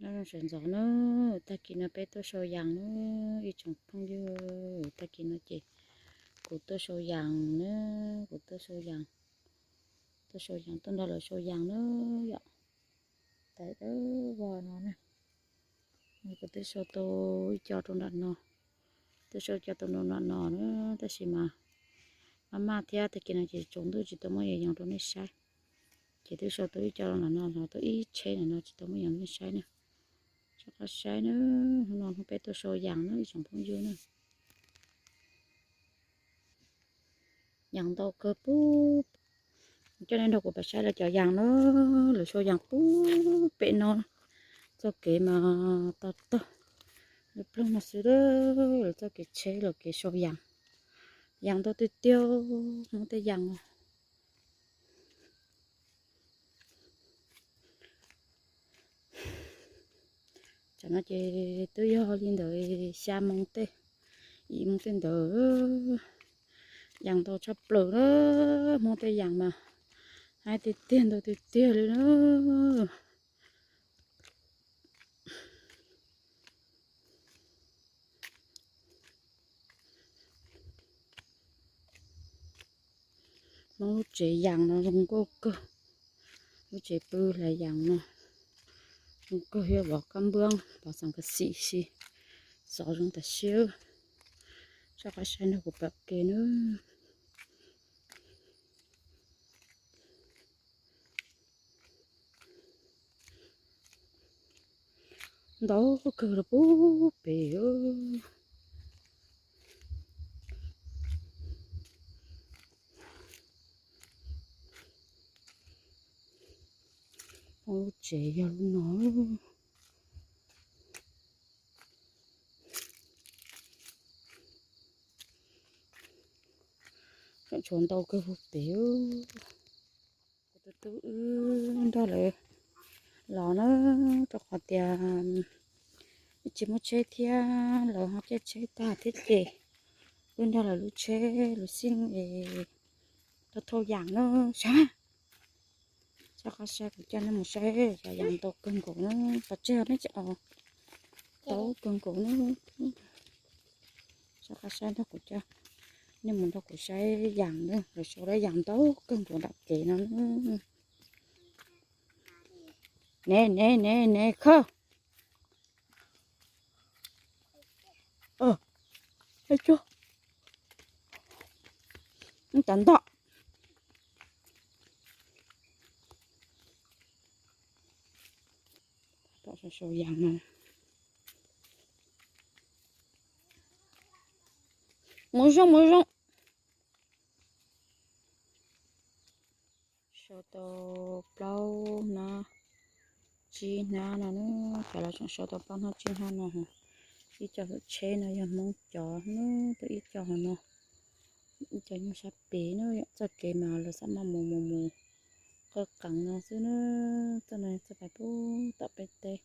Sawv ntxov na, tag kis no peb tuaj sau yas na, ib tsoom phooj ywg, tag kis no ces kuv tuaj sau yas na, kuv tuaj sau yas, tuaj sau yas, tuaj nrog lawv sau yas na yom. Tais dawb vog no na, kuv twb sau tau ib co rau nram no, twb sau co tau rau nram no na, tab sis mas maj maj thiab tag kis no ces tsaus ntuj tsis tau muab yas rau nej saib. Ces twb sau tau ib co rau nram no, tau ib tsheb nram no tsis tau muab yas rau nej saib na. Soj qab saib na, hnub no hnub peb tuaj sau yas na ib tsoom phooj ywg na. Yas ntau kawg pub, coj nej nrog kuv pab saib lawv cov yas na, lawv sau yas pub pem no, txoj kev mas tog tog, lawv ploog no xwb, lawv txoj kev tsheb lawv kev sau yas, yas ntau tiag tiag, Hmoob tej yas. Tam no ces twb yog li ntawd xya moo tej, yim moo tej ntawd, yas ntau tshaj plaws na, Hmoob tej yas mas haib tiag tiag ntau tiag tiag li na. Hmoob lub tsev yas no zoo nkauj kawg, lub tsev pw hlais yas no zoo nkauj, yog vov kab npab vov xeem kas xim si, xov zoo tas siab. Soj qab saib nrog kuv pab ke na. Ntau kawg rau pub pem. Lub tsev yog lub no. Tseem tshuav ntau kawg pub pem. Kuv tus tub wb nrog lawv los na, rau qhov tias wb tsis muaj tsheb thiab, lawv ho caij tsheb tag thiab ces wb nrog lawv lub tsheb lub xij es tau thauj yas na. Saib, soj qab saib, kuv coj nej mus saib cov yas ntau kawg nkaus na, pov tseg nej tsis, ntau kawg nkaus na. Soj qab saib nrog kuv coj nej mus nrog kuv saib yas na, lawv sau lawv yas ntau kawg nkaus nram kev no. Ne ne ne ne khawb. Ub, cov ntoj. Sau yas no. Mus zoo mus zoo. Sau tau plaub hnab tsib hnab no na, cov los tseem sau tau plaub hnab tsib hnab no. Ib co hauv tsheb no yog Hmoob cov na, tau ib co hauv no, ib co nyob sab pem na. Txoj kev mas lawv xab maj mus mus mus qawj qees no xwb na. Txoj no txoj pais pub tom peb teb,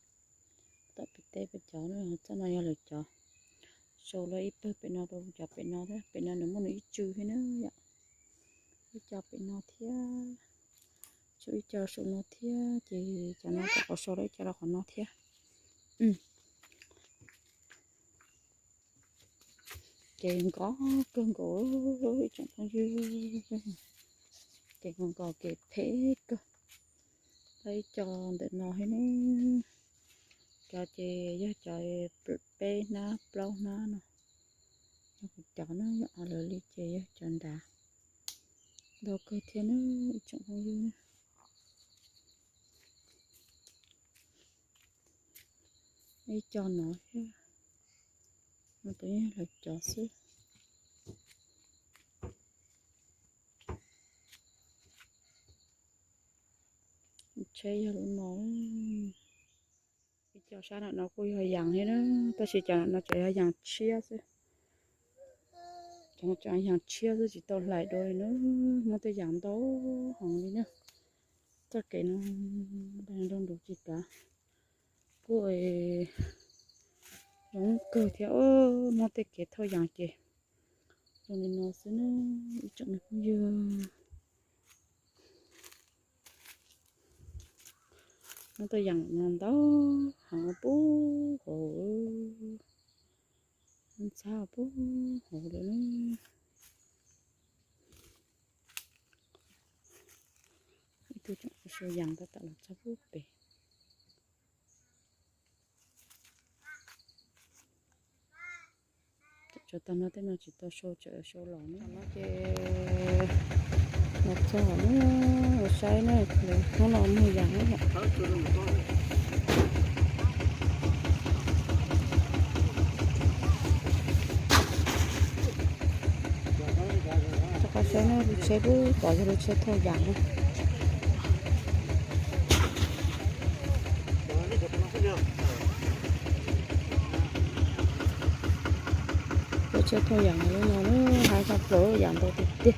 tom peb teb peb cov na. Txoj no yog lawv cov, sau lawv ib pawg pem no rau cov pem no thiab, pem no nws muaj nws ib tswm thiab na yom. Ib co pem no thiab, sau ib co saum no thiab, ces cov no kom qhov sau lawv ib co rau qhov no thiab. Kev nkos kawg nkaus ib tsoom phooj ywg, kev nkos nkos kev phem kawg. Tau ib co ntawm no thiab na, cov ces yog cov peb hnab plaub hnab no, yog kuv cov na, yog lawv li ces yog cov nrad ntau kawg thiab na ib tsoom phooj ywg. Ib co no thiab, no puas yog lawv cov xwb. Tsheb yog lub no. Ib co sab nram no kuj yog yas thiab na, tab sis cov nram no cov yog yas tshiab xwb. Cov no cov yas tshiab xwb tsis tau hlais dua li na, muaj tej yas ntau heev li na. Txoj kev no nroo nroo tsis kav, kuj zoo kawg thiab, muaj tej kev thauj yas ces zoo li no xwb na ib tsoom me phooj ywg. Muab tuaj yaam no ntau heev pub hauv, ntxhab pub hauv lawm. Ib tug tseem sau yaas tab tom los txog pub pem. Tsam tag no tej no tsis tau sau, tsam sau los no ces los txog na, saib na, hnub no muag yaas na. Rov qab saib na, lub tsheb pub tod yog lub tsheb thauj yaas na. Lub tsheb thauj yaas lub no na, hab tshaj plaws yaas ntau tiag tiag.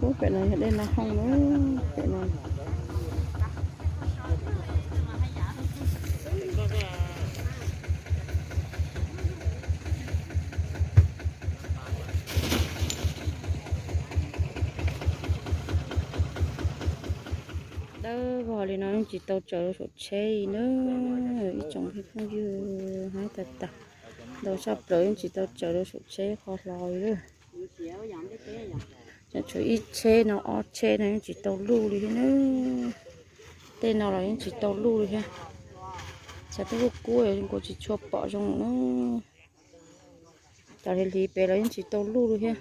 Ub, pem no yog dej Nab Hooj na, pem no. Dawb vog li no yeej tsis tau tsaws rau saum tsheb li na, ib tsoom phooj ywg, hab tag tag, ntau tshaj plaws yeej tsis tau tsaws rau saum tsheb qhov hlo li. Tshuav ib tsheb no, ob tsheb no yeej tsis tau luj li thiab na. Tej no los yeej tsis tau luj li thiab. Tshav twb kub kub, kuv tsis tshua pom zoo na. Cov hliv hliv pem los yeej tsis tau luj li thiab.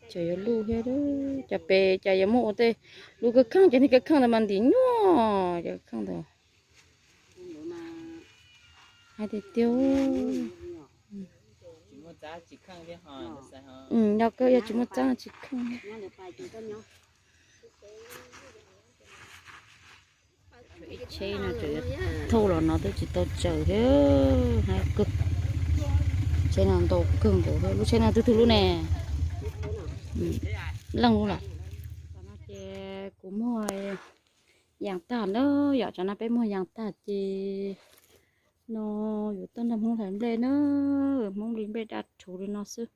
Tseem yuav luj thiab, cov pem cas yuav muaj ua tej lub kawg kheej, cov niag kawg kheej ntawd mas ntim nyuaj, cov kawg kheej ntawd. Hais tiag tiag, yog kawg, yog tsis muaj txab tsis kheej. Ib tsheb no tseem yuav thauj los no twb tsis tau tsaws thiab, hab kawg. Tsheb no ntau kawg nkaus thiab, lub tsheb no twg twg lub ne? Leej lub lawm. Ces kuv muag yaas tag na, yom, tsam no peb muag yaas tag ces no yuav tuaj nrog Hmoob hlais nplej na, Hmoob li nplej daj rhuv li no xwb.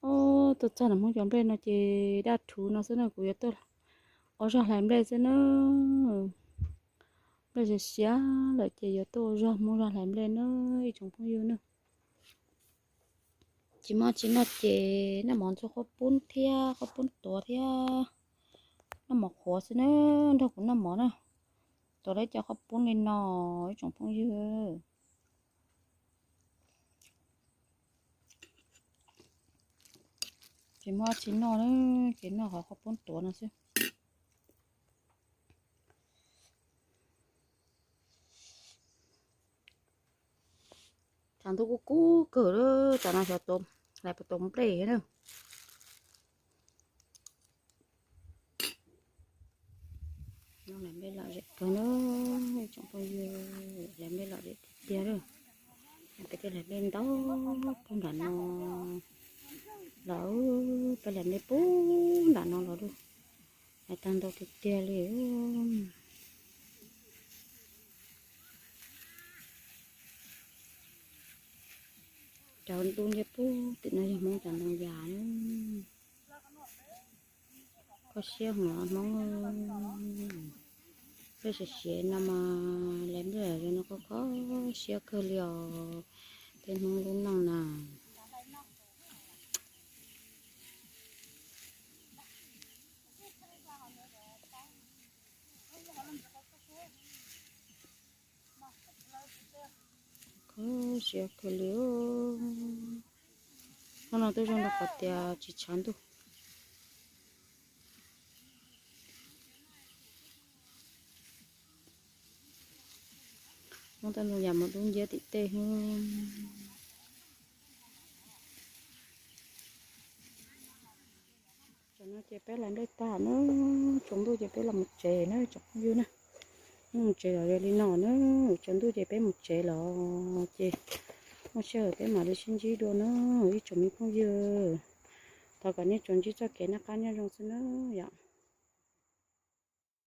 Ob, tuaj txog nrog Hmoob cov nplej no ces daj rhuv no xwb na, kuv yuav tuaj ua zog hlais nplej xwb na. Nplej siav siav lawm ces yuav tuaj ua zog, Hmoob zog hlais nplej na, ib tsoom phooj ywg na. Tsis muaj tsis noj ces noj mov ntxuag qhob poob thiab, qhob poob tuav thiab, noj mov qhuav xwb na, nrog kuv noj mov na. Tuav lawv cov qhob poob li no, ib tsoom phooj ywg. Tsis muaj tsis noj na, ces noj qhov qhob poob tuav no xwb. Tshav ntuj kuj kub kawg, tsam no xyov hlais puas tau nplej thiab na. Hlais nplej lom zem kawg na, tsoom phooj ywg, hlais nplej lom zem tiag tiag lawm. Peb tej hlais nplej ntau puag nram no los, peb hlais nplej puag nram no los lawm. Hlais tag ntau tiag tiag li. Cov ntoo nce puag tim no yog Hmoob cov ntoo yas. Kho siab heev Hmoob, nplej siav siav no mas hlais nplej zoo no kho kho siab kawg li os, tej Hmoob lub neej na. Kho siab kawg li. Hnub no twb zoo rau qhov tias tsis tshav ntuj. Muab tej ntoo yas mus dub nciab tim tej. Tam no ces peb hlais nplej tag na, tsaus ntuj ces peb los mus tsev na tsoom phooj ywg na. Mus tsev los li no na, tsaus ntuj ces peb mus tsev los ces Muaj sij hawm peb mam li sib ntsib dua na ib tsoom me phooj ywg. Thov kom nej tsuas ntsib txoj kev noj qab nyob zoo xwb na yom.